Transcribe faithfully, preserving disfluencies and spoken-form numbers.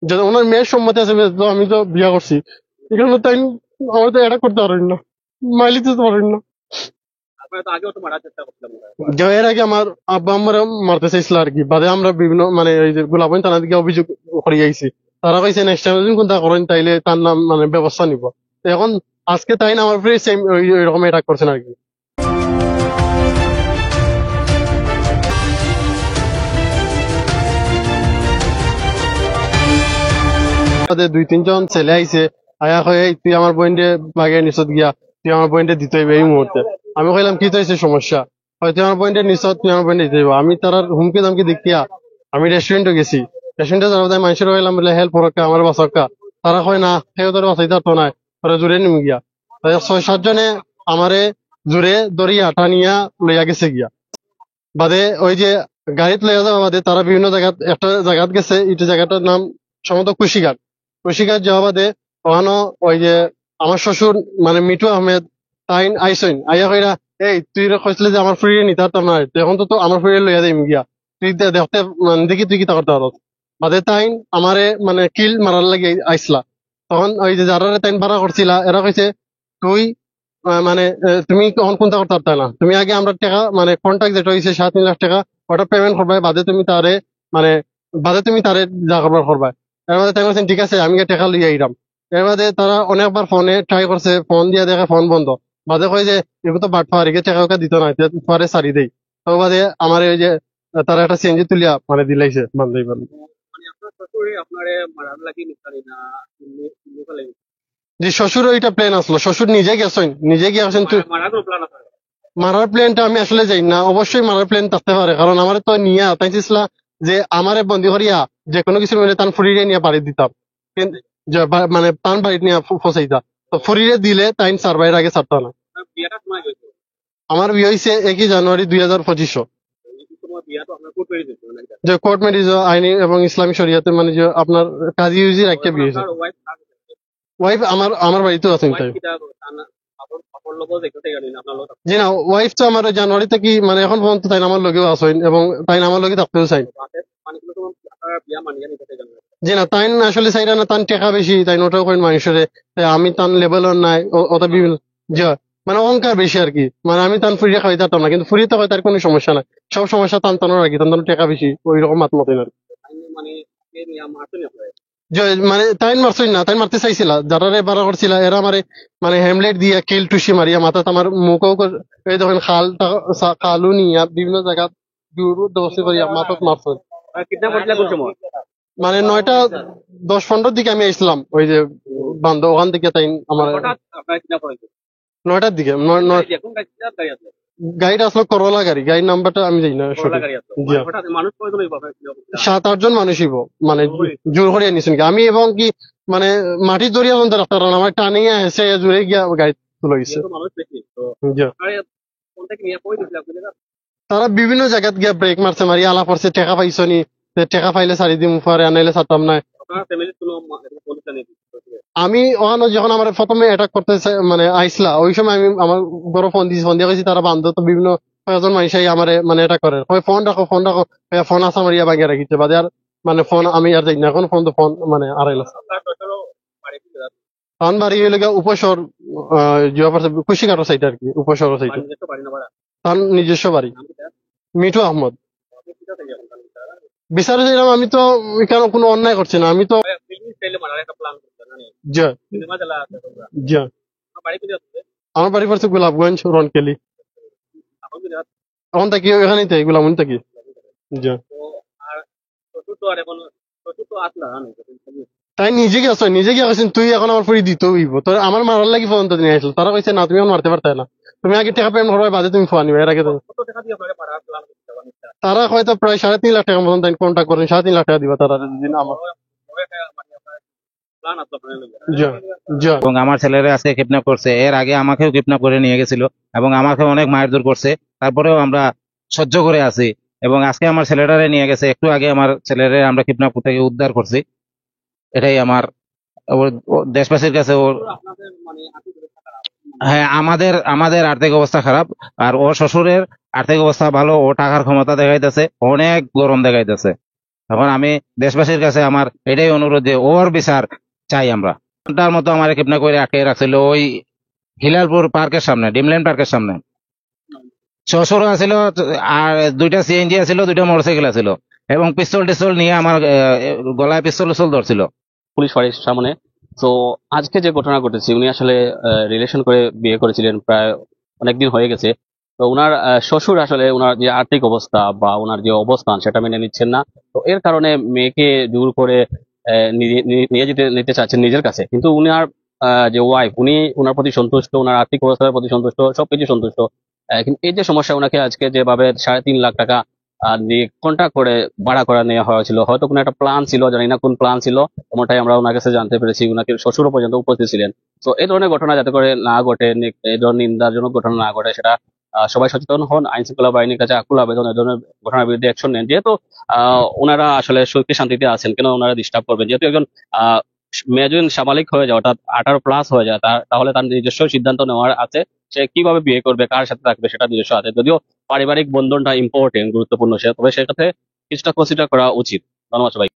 যে ওনার মেয়ের সম্মতি আছে, তো আমি তো বিয়া করছি, এখানে তাই আমার তো এটা করতে পারেন না, মাইলি দিতে পারেন না। আপনারা তো আগেও তো মারার চেষ্টা করছিলেন। যে এর আগে আমার আব্বা আমারে মারতে চাইছিল আর কি, বাদে আমরা বিভিন্ন মানে ওই যে গোলাপগঞ্জ থানা থেকে অভিযোগ করে আইছি, তারা কইছে নেক্সট টাইম যদি কোনটা করেন তাইলে তার নাম মানে ব্যবস্থা নিব। তো এখন আজকে তাই না আমার উপরে সেম ওই ওই রকম অ্যাটাক করছেন আর কি। আমাদের দুই তিনজন ছেলে আইছে, আয়া কয়, "এই তুই আমার বোনরে বাগে নিছত গিয়া, তুই আমার বোনরে দিতে হইবে এই মুহূর্তে।" আমি কইলাম, "কি তো হইছে সমস্যা?" "হয় তুই আমার বোনরে নিছত, তুই আমার বোনরে দিতে হইব।" আমি তারার হুমকি ধামকি দেখিয়া আমি রেস্টুরেন্টে গেছি। রেস্টুরেন্টে যাওয়ার বাদে মানুষের কইলাম বলে, "হেল্প করক্কা, আমার বাঁচাক্কা।" তারা কয়, "না, কেউ তোর বাঁচাইতে পারতো না, তোরা জুরে নিমু গিয়া।" তাই ছয় সাতজনে আমারে জুরে ধরিয়া টানিয়া লইয়া গেছে গিয়া। বাদে ওই যে গাড়িত লইয়া যাওয়া বাদে তারা বিভিন্ন জায়গাত, একটা জায়গাত গেছে, এটা জায়গাটার নাম সম্ভবত কুশিঘাট। কুশিঘাট যাওয়া বাদে ওখানো ওই যে আমার শ্বশুর মানে মিঠু আহমেদ তাইন আইসইন, আইয়া কইরা, "এই তুই রে কইছিলি যে আমার ফুরিরে নিতে পারতাম না, তো এখন তো, তো আমার ফুরিরে লইয়া যাইম গিয়া, তুই দে-, দেখতে মানে দেখি তুই কিতা করতে পারস।" বাদে তাইন আমারে মানে কিল মারার লাগি আইসলা। তখন ওই যে যারারে তাইন ভাড়া করছিলা, এরা কইছে, "তুই আহ, মানে আহ, তুমি তখন কোনটা করতে পারতায় না, তুমি আগে আমরা টাকা মানে কন্ট্রাক্ট যেটা হইছে সাড়ে তিন লাখ টাকা, ওটা পেমেন্ট করবায়, বাদে তুমি তারে মানে বাদে তুমি তারে যা করবার করবায়।" এর বাদে তাই বলছেন, "ঠিক আছে, আমি গিয়ে টাকা লইয়া আইরাম।" এর বাদে তারা অনেকবার ফোনে ট্রাই করছে, ফোন দিয়া দেখে ফোন বন্ধ। বাদে কয় যে, "এগুলো তো বাটপার, এগুলো টাকা ওকে দিত না, এটা পরে সারি দেই।" তো বাদে আমার ওই যে আহ, তারা একটা সিএনজি তুলিয়া মানে দিলাইছে বান্ধবী বান্ধব। মানে আপনার শ্বশুরে আপনারে মারার লাগি নিতারি না, এমনি, এমনি ফেলে গেছে। যে শ্বশুর ওইটা প্ল্যান আসলো, শ্বশুর নিজে গেছেন, নিজে গিয়া গেছেন তুই মারা-, মারার কোনো প্ল্যান আছে? মারার প্ল্যানটা আমি আসলে যাই না, অবশ্যই মারার প্ল্যান থাকতে পারে, কারণ আমার তো নিয়া তাই চিসলা যে আমারে বন্দি করিয়া যে কোনো কিছু মিলে তান ফুরিরে নিয়ে বাড়ি দিতাম, কিন্তু যে বা-, মানে তান বাড়িত নিয়ে ফ-, ফসাইতা। তো ফুরিরে দিলে তাইন সার বাইর আগে ছাড়তা না। আপনার বিয়েটা সময় হয়েছে? আমার বিয়ে হইছে একই জানুয়ারি দুই হাজার পঁচিশশো। এই সময় বিয়ে তো আপনার কোর্ট ম্যারেজ হয়েছে, মানে এটা। যে কোর্ট ম্যারেজ আইনি এবং ইসলামী শরিয়াতে মানে যে আপনার কাজী ইউজি রাখিয়া বিয়ে হইছে। আপনার ওয়াইফ, ওয়াইফ আমার, আমার বাড়িতেও আছেন তাই। ওয়াইফ কিটা, তার না, আপন, আপন লোক দেখতে গেলেন, আপনার লোক জি না, ওয়াইফ তো আমার জানুয়ারি থেকে মানে এখন পর্যন্ত তাই আমার লগেও আছেন এবং তাই আমার লগে থাকতেও চাই। আছে, মানে কোনো সময় আপনার বিয়ে মানিয়ে নিতে গেলেন। জি না, তাই আসলে চাইরা না, তান টাকা বেশি, তাই ওটাও কইন মানুষরে, তাই আমি তান লেভেলও নাই, ও-, ওটা বিভিন্ন, জি, মানে অহংকার বেশি আর কি। মানে আমি তান ফুরিয়ে খাওয়াইতে পারতাম না, কিন্তু ফুরিয়ে তো হয় তার কোনো সমস্যা নাই, সব সমস্যা তান তানোর আর কি, তান তানোর টাকা বেশি, ওই রকম মাত মতন আর কি। মানে কে নিয়ে মারছেন আপনার? যে মানে তাইন মারছইন না, তাইন মারতে চাইছিলা, যারারে বাড়া করছিলা, এরা আমারে মানে হেমলেট দিয়া কিল টুসি মারিয়া মাথাত আমার মুখও কর-, এই দেখেন খালটা সা-, খালু নিয়া বিভিন্ন জায়গা দূর দোষী করিয়া মাথাত মারছইন। কিডন্যাপ করছিলা কোন সময়? মানে নয়টা দশ পনেরোর দিকে আমি আইছিলাম, ওই যে বান্ধব ওখান থেকে তাই আমার হঠাৎ আপনার কিডন্যাপ হয়েছে? নয়টার দিকে, নয়, নয়, এখন গাড়ি, কিডন্যাপ গাড়ি আছে? গাড়িটা আসলে করোলা গাড়ি, গাড়ির নাম্বারটা আমি জানি না করোলা সঠিক। গাড়ি আছে। জি। হঠাৎ মানুষ কয়জন এই বাপে কিডন্যাপ করছিল? সাত আটজন মানুষ হইব, মানে জোর করে? জোর করিয়া নিছেন কি। আমি এবং কি মানে মাটি দরিয়া যখন রাখতে পারলাম, আমার টানিয়া হেসে জোরে গিয়া গাড়ি তুলে হইছে। যেহেতু মানুষ বেশি, তো জি। আপনারা কোন থেকে নিয়ে কই দিছিলেন আপনি জায়গা? তারা বিভিন্ন জায়গাত গিয়া ব্রেক মারছে, মারি আলা পড়ছে, "টাকা পাইছো নি? তে টাকা পাইলে ছাড়ি দিমু, পরে আনাইলে ছাড়তাম না।" আপনার ফ্যামিলির কোনো মা-, এরকম পুলিশ জানিয়ে দিচ্ছে? আমি ওখানে যখন আমার প্রথমে অ্যাটাক করতে চা-, মানে আইসলা, ওই সময় আমি আমার ঘরে ফোন দিছি, ফোন দিয়ে কইছি তারা বান্ধব তো বিভিন্ন কয়েকজন মানুষ আই আমারে মানে অ্যাটাক করে, কই ফোন রাখো, ফোন রাখো, ফোন আসা মারিয়া বাগিয়ে রাখিছে, বাদে আর মানে ফোন আমি আর যাই না, এখন ফোন তো ফোন মানে আড়াইল আছে। আপনার শ্বশুরও বাড়ি ফিরে যাচ্ছে। তান বাড়ি হইল গিয়া উপশহর, আহ, জিয়া পার্সে কুশিঘাটর সাইড আর কি, উপশহর সাইড। বাড়ি নিজস্ব বাড়ি না ভাড়া? তার নিজস্ব বাড়ি। নাম কি তার? মিঠু আহমদ। আপনি কোথা থেকে এখন তাহলে? বিচারে চাইলাম, আমি তো এখানে কোনো অন্যায় করছি না, আমি তো ফিল্মি স্টাইলে মারার একটা প্ল্যান করছেন, জানি। জি, সিনেমা জ্বালা আছে তোমরা। জি। আমার বাড়ি কোথায় আছে? আমার বাড়ি পড়ছে গোলাপগঞ্জ, রনকেলি। এখন কোথায় আছে? এখন থাকি এখানেই থাকি, গোলাপগঞ্জ থাকি। জি। তো আর শ্বশুর তো আর এখন, শ্বশুর তো আসলা, জানো। তাই নিজে গিয়া আছে, নিজে গিয়া কইছেন, "তুই এখন আমার ফুরি দিতে হইব।" তো আমার মারার লাগি পর্যন্ত নিয়ে আসলো। তারা কইছে, "না, তুমি এখন মারতে পারতে না, তুমি আগে টাকা পেমেন্ট করবে, বাদে তুমি ফোন নিবে, এর আগে তো।" কত টাকা দিয়ে আপনারা মারার প্ল্যান করছেন? তারা হয়তো প্রায় সাড়ে তিন লাখ টাকার মতন তাই কন্ট্যাক্ট করেন, সাড়ে তিন লাখ টাকা দিবা তারা যদি না আমার। বড় একটা, মানে, আপনার প্ল্যান আছে আপনার লগে। জি, জি। এবং আমার ছেলেরে আজকে কিডন্যাপ করছে। এর আগে আমাকেও কিডন্যাপ করে নিয়ে গেছিল এবং আমাকে অনেক মারধর করছে, তারপরেও আমরা সহ্য করে আছি। এবং আজকে আমার ছেলেটারে নিয়ে গেছে, একটু আগে আমার ছেলেরে আমরা কিডন্যাপ থেকে উদ্ধার করছি। এটাই আমার, ওর, ও দেশবাসীর কাছে ওর, আপনাদের মানে আর্থিক অবস্থা খারাপ। হ্যাঁ, আমাদের, আমাদের আর্থিক অবস্থা খারাপ, আর ওর শ্বশুরের আর্থিক অবস্থা ভালো, ও টাকার ক্ষমতা দেখাইতেছে, অনেক গরম দেখাইতেছে। এখন আমি দেশবাসীর কাছে আমার এটাই অনুরোধ যে ওর বিচার চাই আমরা। ঘন্টার মতো আমার কিডন্যাপ করে আটকে রাখছিল ওই হিলালপুর পার্কের সামনে, ড্রিমল্যান্ড পার্কের সামনে। শ্বশুর আছিল, আর দুইটা সিএনজি আছিল, দুইটা মোটরসাইকেল আছিল, এবং পিস্তল টিস্তল নিয়ে আমার আহ, গলায় পিস্তল টিস্তল ধরছিল। পুলিশ ফাঁড়ির সামনে। তো আজকে যে ঘটনা ঘটেছে, উনি আসলে রিলেশন করে বিয়ে করেছিলেন, প্রায় অনেকদিন হয়ে গেছে। তো ওনার আহ, শ্বশুর আসলে ওনার যে আর্থিক অবস্থা বা ওনার যে অবস্থান, সেটা মেনে নিচ্ছেন না। তো এর কারণে মেয়েকে জোর করে আহ, নিয়ে নিয়ে- নিয়ে যেতে নিতে চাচ্ছেন নিজের কাছে, কিন্তু উনার আহ, যে ওয়াইফ, উনি ওনার প্রতি সন্তুষ্ট, ওনার আর্থিক অবস্থার প্রতি সন্তুষ্ট, সবকিছু সন্তুষ্ট। আহ, কিন্তু এই যে সমস্যা, ওনাকে আজকে যেভাবে সাড়ে তিন লাখ টাকা আহ, দিয়ে কন্ট্রাক্ট করে ভাড়া করে নেওয়া হয়েছিল, হয়তো কোনো একটা প্ল্যান ছিল, জানি না কোন প্ল্যান ছিল, এমনটাই আমরা ওনার কাছে জানতে পেরেছি। ওনাকে শ্বশুরও পর্যন্ত উপস্থিত ছিলেন। তো এই ধরনের ঘটনা যাতে করে না ঘটে, নি- এই ধরনের নিন্দাজনক ঘটনা না ঘটে, সেটা আহ, সবাই সচেতন হন, আইন শৃঙ্খলা বাহিনীর কাছে আকুল আবেদন, এই ধরনের ঘটনার বিরুদ্ধে অ্যাকশন নেন। যেহেতু আহ, ওনারা আসলে সুখে শান্তিতে আছেন, কেন ওনারা ডিস্টার্ব করবেন? যেহেতু একজন আহ, মেয়ে যদি সাবালিক হয়ে যায়, অর্থাৎ আঠারো প্লাস হয়ে যায়, তা- তাহলে তার নিজস্ব সিদ্ধান্ত নেওয়ার আছে, সে কিভাবে বিয়ে করবে, কার সাথে থাকবে, সেটা নিজস্ব আছে। যদিও পারিবারিক বন্ধনটা ইম্পর্টেন্ট, গুরুত্বপূর্ণ, সে তবে সেটাতে কিছুটা কনসিডার করা উচিত। ধন্যবাদ সবাই।